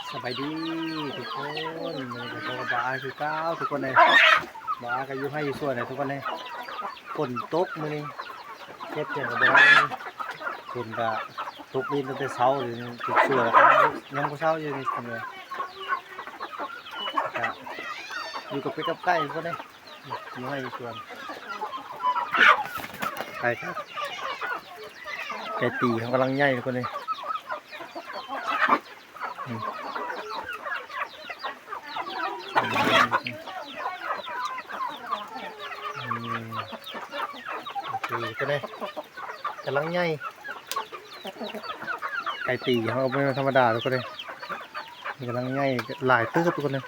ສະບາຍດີທຸກຄົນ ມື້ນີ້ກໍພົບກັບບ່າວອາຄືເກົ່າທຸກຄົນເອີຍ. ບ່າວອາກໍຢູ່ໄຮ່ຢູ່ສວນເລີຍທຸກຄົນເອີຍ. ຝົນຕົກມື້ນີ້ ເຮັດຫຍັງກໍບໍ່ໄດ້. ຝົນກໍຕົກດິນຕັ້ງແຕ່ເຊົ້າ ຈົນສວນກໍຍັງບໍ່ເຊົາຢູ່ນີ້ທຸກຄົນເອີຍ. ກໍຢູ່ກັບເປັດກັບໄກ່ທຸກຄົນເອີຍ. ຢູ່ໄຮ່ຢູ່ສວນ ໄກ່ ໄກ່ຕີເຮົາກຳລັງໃຫຍ່ທຸກຄົນເອີຍ. ອືມ ອືມ ອືມ ໂອເຄ ຕົວນີ້ກຳລັງໃຫຍ່. ໄກ່ຕີເຮົາບໍ່ແມ່ນທຳມະດາທຸກຄົນເອີຍ. ກຳລັງໃຫຍ່ຫຼາຍເຕີບທຸກຄົນເອີຍ.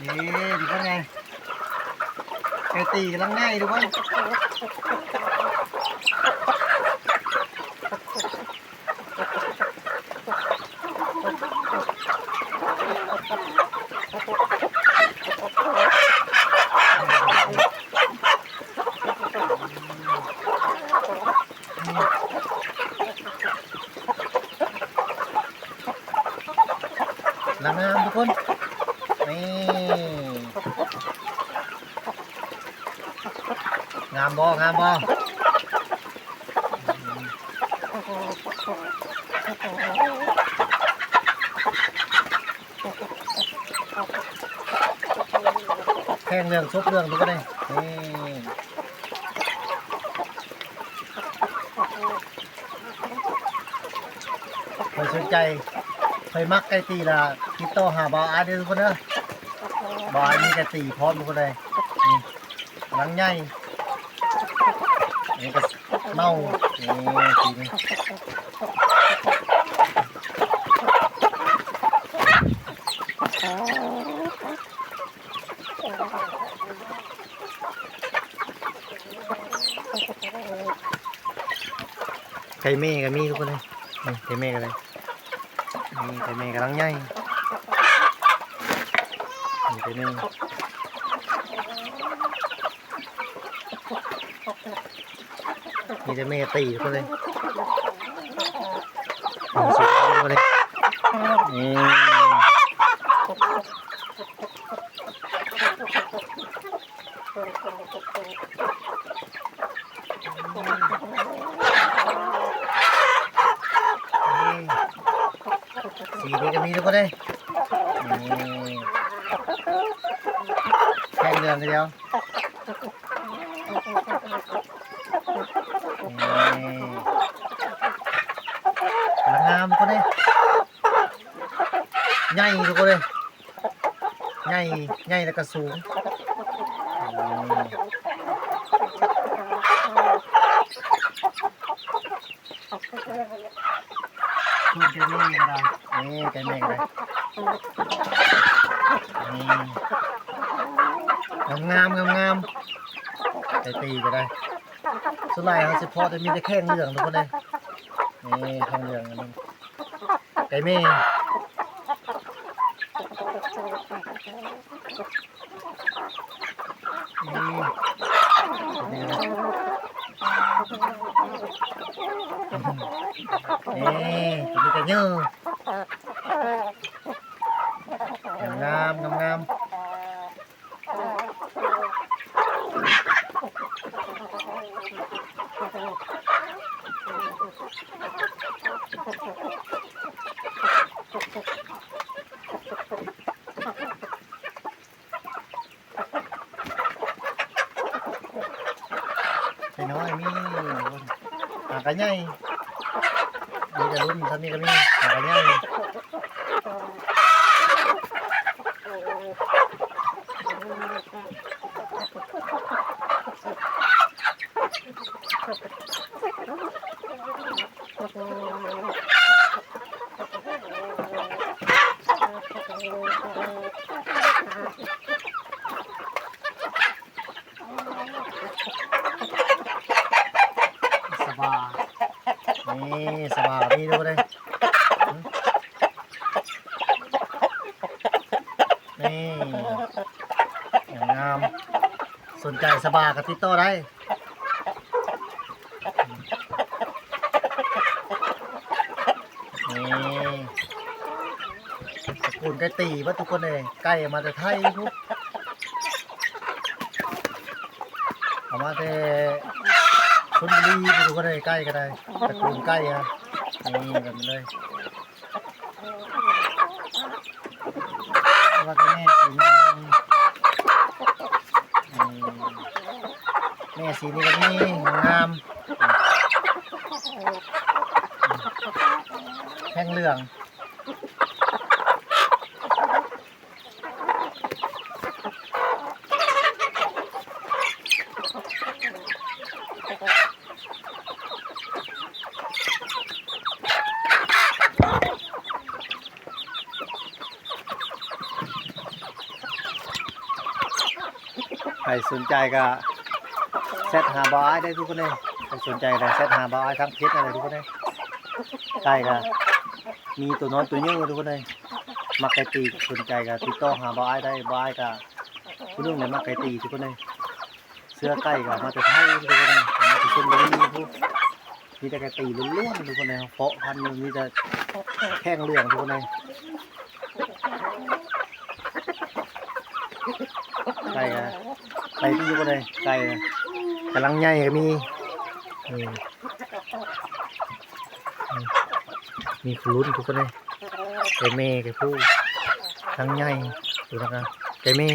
ນີ້ ທຸກຄົນເອີຍ ໄກ່ຕີກຳລັງໃຫຍ່ທຸກຄົນ. ລະງາມທຸກຄົນ ນີ້ ງາມບໍ່ ງາມບໍ່? ແຂ້ງເຫຼືອງ ສົບເຫຼືອງ ທຸກຄົນເອີຍ ນີ້. ໃຜສົນໃຈ ໃຜມັກໄກ່ຕີລະ ຕິດຕໍ່ຫາບ່າວອາດເດີທຸກຄົນເດີ. ບ່າວອາດມີໄກ່ຕີພ້ອມທຸກຄົນເລີຍ ນີ້ ກຳລັງໃຫຍ່ ນີ້ກໍເມົາ ນີ້ ສີນີ້. ໄກ່ແມ່ກໍມີທຸກຄົນເອີຍ ນີ້ໄກ່ແມ່ກໍໄດ້ ນີ້ໄກ່ແມ່ກຳລັງໃຫຍ່ ນີ້ໄກ່ແມ່ ມີແຕ່ແມ່ຕີທຸກຄົນເລີຍ ນີ້ ສີນີ້ກໍມີທຸກຄົນເດ້ ນີ້ ແຂ້ງເຫຼືອງທີດຽວ ນີ້ ງາມທຸກຄົນເດ້ ໃຫຍ່ທຸກຄົນເດ້. ໃຫຍ່ ໃຫຍ່ແລ້ວກໍສູງ ສ່ວນໄກ່ແມ່ກໍໄດ້ ນີ້ໄກ່ແມ່ກໍໄດ້ ນີ້ ງາມໆ ງາມໆ ໄກ່ຕີກໍໄດ້ ສ່ວນຫຼາຍເຮົາຊິເພາະແຕ່ມີແຕ່ແຂ້ງເຫຼືອງທຸກຄົນເດ້ ນີ້ແຂ້ງເຫຼືອງອັນນີ້ ໄກ່ແມ່ ນີ້ ນີ້ ຕົວນີ້ກໍເຍີ ງາມໆ ງາມໆ. ໄກ່ນ້ອຍມີ ຫາກະໃຫຍ່ ມີແຕ່ລຸ້ນສ່ຳນີ້ກໍມີ ຫາກະໃຫຍ່. ສະບາ ນີ້ ສະບາມີຢູ່ເດ້ ນີ້ ງາມໆ ສົນໃຈສະບາກໍຕິດຕໍ່ໄດ້. ນີ້ ຕະກູນໄກ່ຕີເບິດທຸກຄົນເອີຍ ໄກ່ເອົາມາແຕ່ໄທພຸ້ນ ເອົາມາແຕ່ຊົນບຸລີພຸ້ນ ທຸກຄົນເອີຍ ໄກ່ກໍໄດ້ ຕະກູນໄກ່ອະ ນີ້ແບບນີ້ເລີຍ. ວ່າແຕ່ແມ່ສີນີ້ ອືມ ແມ່ສີນີ້ກໍມີ ງາມ ແຂ້ງເຫຼືອງ. ໃຜສົນໃຈກໍແຊັດຫາບ່າວອ້າຍໄດ້ທຸກຄົນເອີຍ ໃຜສົນໃຈກໍແຊັດຫາບ່າວອ້າຍທາງເຟສໄດ້ທຸກຄົນເອີຍ. ໄກ່ກໍມີຕົວນ້ອຍຕົວໃຫຍ່ທຸກຄົນເອີຍ ມັກໄກ່ຕີ ສົນໃຈກໍຕິດຕໍ່ຫາບ່າວອ້າຍໄດ້ ບ່າວອ້າຍກໍຜູ້ໜຶ່ງແຫຼະມັກໄກ່ຕີທຸກຄົນເອີຍ. ເສື້ອໄກ່ກໍເອົາມາແຕ່ໄທທຸກຄົນເອີຍ ເອົາມາແຕ່ຊົນບຸລີພຸ້ນ ມີແຕ່ໄກ່ຕີລ້ວນໆ ທຸກຄົນເອີຍ ເພາະພັນມັນມີແຕ່ແຂ້ງເຫຼືອງທຸກຄົນເອີຍ. ໄກ່ກໍໄກ່ທີ່ຢູ່ບໍ່ໄດ້ ໄກ່ກຳລັງໃຫຍ່ກໍມີ ນີ້ ນີ້ ມີຄູ່ລຸ້ນທຸກຄົນເອີຍ ໄກ່ແມ່ໄກ່ຜູ້ ທັງໃຫຍ່ ໂຕນັ້ນກໍໄກ່ແມ່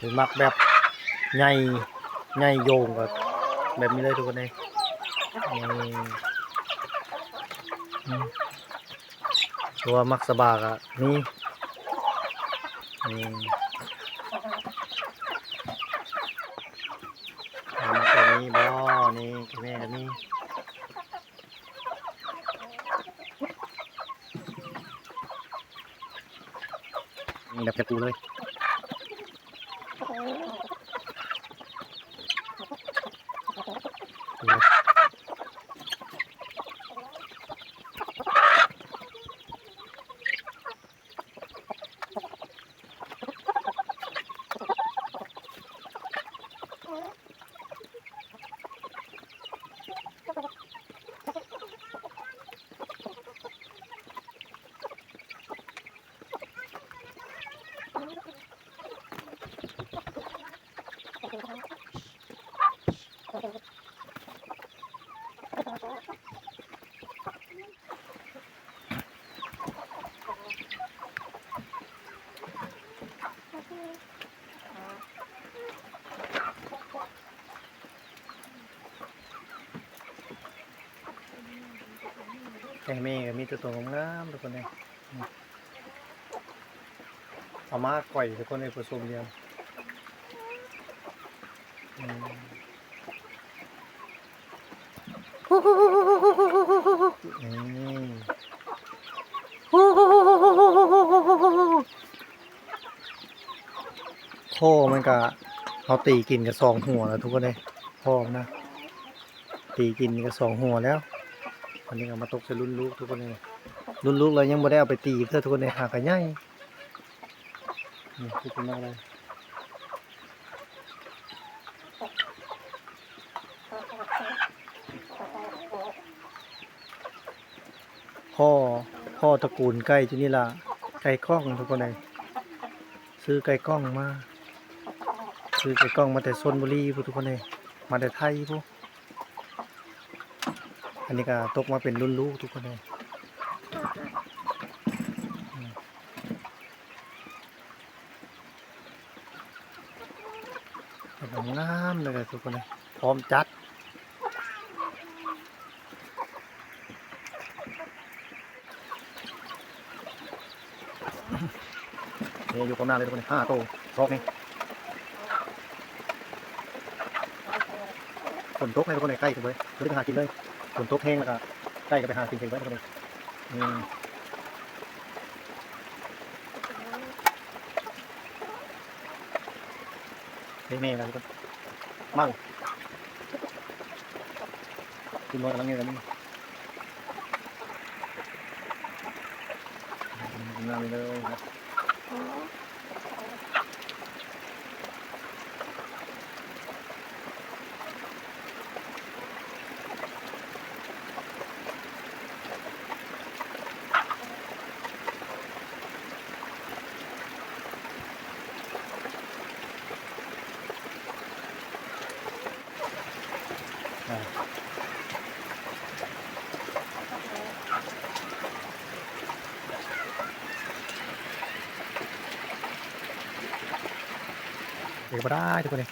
ອືມ ມັກແບບໃຫຍ່ ໃຫຍ່ໂຢງກໍແບບນີ້ເລີຍທຸກຄົນເອີຍ ນີ້ ອືມ. ຫຼືວ່າມັກສະບາກໍມີ ນີ້ ມັກແບບນີ້ບໍ່ ນີ້ ແມ່ກໍມີ ນີ້ແບບແກະປູເລີຍ. ແຕ່ແມ່ກໍມີແຕ່ໂຕງາມໆ ທຸກຄົນເອີຍ. ເອົາມາກ່ອຍທຸກຄົນເອີຍ ປະສົມດຽວ ອືມ ອືມ ພໍ່ມັນກະ ເຮົາຕີກິນກະສອງຫົວແລ້ວທຸກຄົນເອີຍ ພໍ່ມັນນະ ຕີກິນກະສອງຫົວແລ້ວ ອັນນີ້ກໍມາຕົກໃສ່ລຸ້ນລູກທຸກຄົນເອີຍ. ລຸ້ນລູກແລ້ວຍັງບໍ່ໄດ້ເອົາໄປຕີເທື່ອ ທຸກຄົນເອີຍ ຫາກະໃຫຍ່ ນີ້ ຄືເປັນມາກເລີຍ. ພໍ່ ພໍ່ຕະກູນໄກ່ຈຸນີ້ລະ ໄກ່ກ້ອງ ທຸກຄົນເອີຍ ຊື້ໄກ່ກ້ອງມາ ຊື້ໄກ່ກ້ອງມາແຕ່ຊົນບຸລີພຸ້ນ ທຸກຄົນເອີຍ ມາແຕ່ໄທພຸ້ນ. ອັນນີ້ກະຕົກມາເປັນລຸ້ນລູກ ທຸກຄົນເອີຍ. ອືມ ງາມເລີຍທຸກຄົນເອີຍ ພ້ອມຈັດ. ນີ້ ຢູ່ຂອງໜ້າເລີຍທຸກຄົນ ຫ້າໂຕ ຊອກນີ້. ຝົນຕົກໃນທຸກຄົນເອີຍ ໄກ່ກະບໍ່ໄດ້ ບໍ່ໄດ້ໄປຫາກິນເລີຍ ຝົນຕົກແຮງແລ້ວກະໄກ່ກະໄປຫາກິນເອງເບິດທຸກຄົນເອີຍ. ອືມ ເຮັດແມ່ລະທຸກຄົນ ເມົາ ກິນໝົດກຳລັງເງິນ ງາມເລີຍ. ເອີ ບໍ່ໄດ້ທຸກຄົນເອີຍ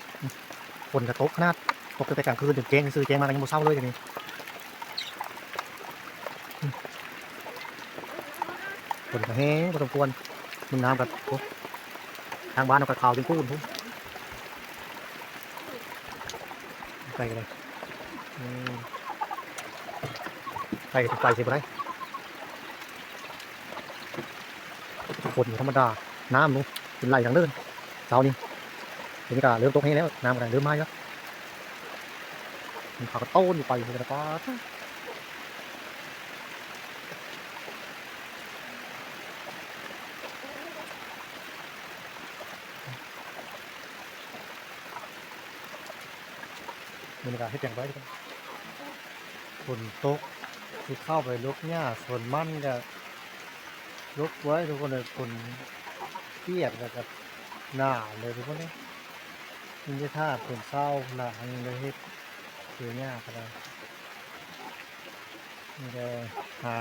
ຝົນກະຕົກຂະໜາດ ຕົກຕັ້ງແຕ່ກາງຄືນຈົນແຈ້ງຊື່ ແຈ້ງມາກະຍັງບໍ່ເຊົາເລີຍດຽວນີ້. ຝົນກະແຮງພໍສົມຄວນ ມັນນ້ຳກະ ໂອ້ ທາງບ້ານເຮົາກະຂາວຈົນປູນພຸ້ນ ໄປກະໄດ້ ອືມ ໄປກະໄປຊິບໍ່ໄດ້. ຝົນບໍ່ທຳມະດາ ນ້ຳນີ້ເປັນໄຫຼທາງເດີນ ເຊົ້ານີ້ ດຽວນີ້ກະເລີ່ມຕົກແຮງແລ້ວ ນ້ຳກະໄດ້ເລີ່ມມາຢູ່ແລ້ວ ມັນພາກັນໂຕນຢູ່ໄປພຸ້ນ ປາດ. ມື້ນີ້ກະເຮັດຫຍັງບໍ່ໄດ້ ຝົນຕົກ ຊິເຂົ້າໄປຫຼົກຫຍ້າສວນມັນກະຫຼົກບໍ່ໄດ້ທຸກຄົນເອີຍ ຝົນປຽກແລ້ວກະໜາວເລີຍທຸກຄົນເອີຍ. ມີແຕ່ຖ້າຝົນເຊົາພຸ້ນລະ ຈັ່ງໄດ້ເຮັດ ເກັບຫຍ້າກະໄດ້ ມີແຕ່ຫາ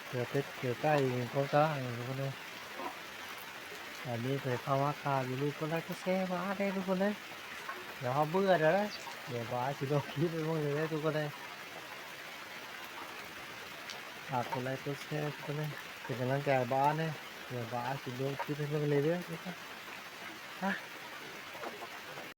ເກືອເປັດເກືອໄກ່ຢູ່ກອງກາງທຸກຄົນເອີຍ. ອັນນີ້ເຄີຍເຂົ້າມາຂ່າວຢູ່ ລູກກົດໄລກົດແຊບາແດ່ທຸກຄົນເອີຍ. ດຽວເຮົາເບື່ອແລ້ວ ດຽວບາຊິລົງຄລິບໃຫ້ເບິ່ງເລີຍທຸກຄົນເອີຍ. ຝາກກົດໄລກົດແຊທຸກຄົນເອີຍ ເປັນກຳລັງໃຈບາແດ່. ດຽວບາຊິລົງຄລິບໃຫ້ເບິ່ງເລື້ອຍໆ.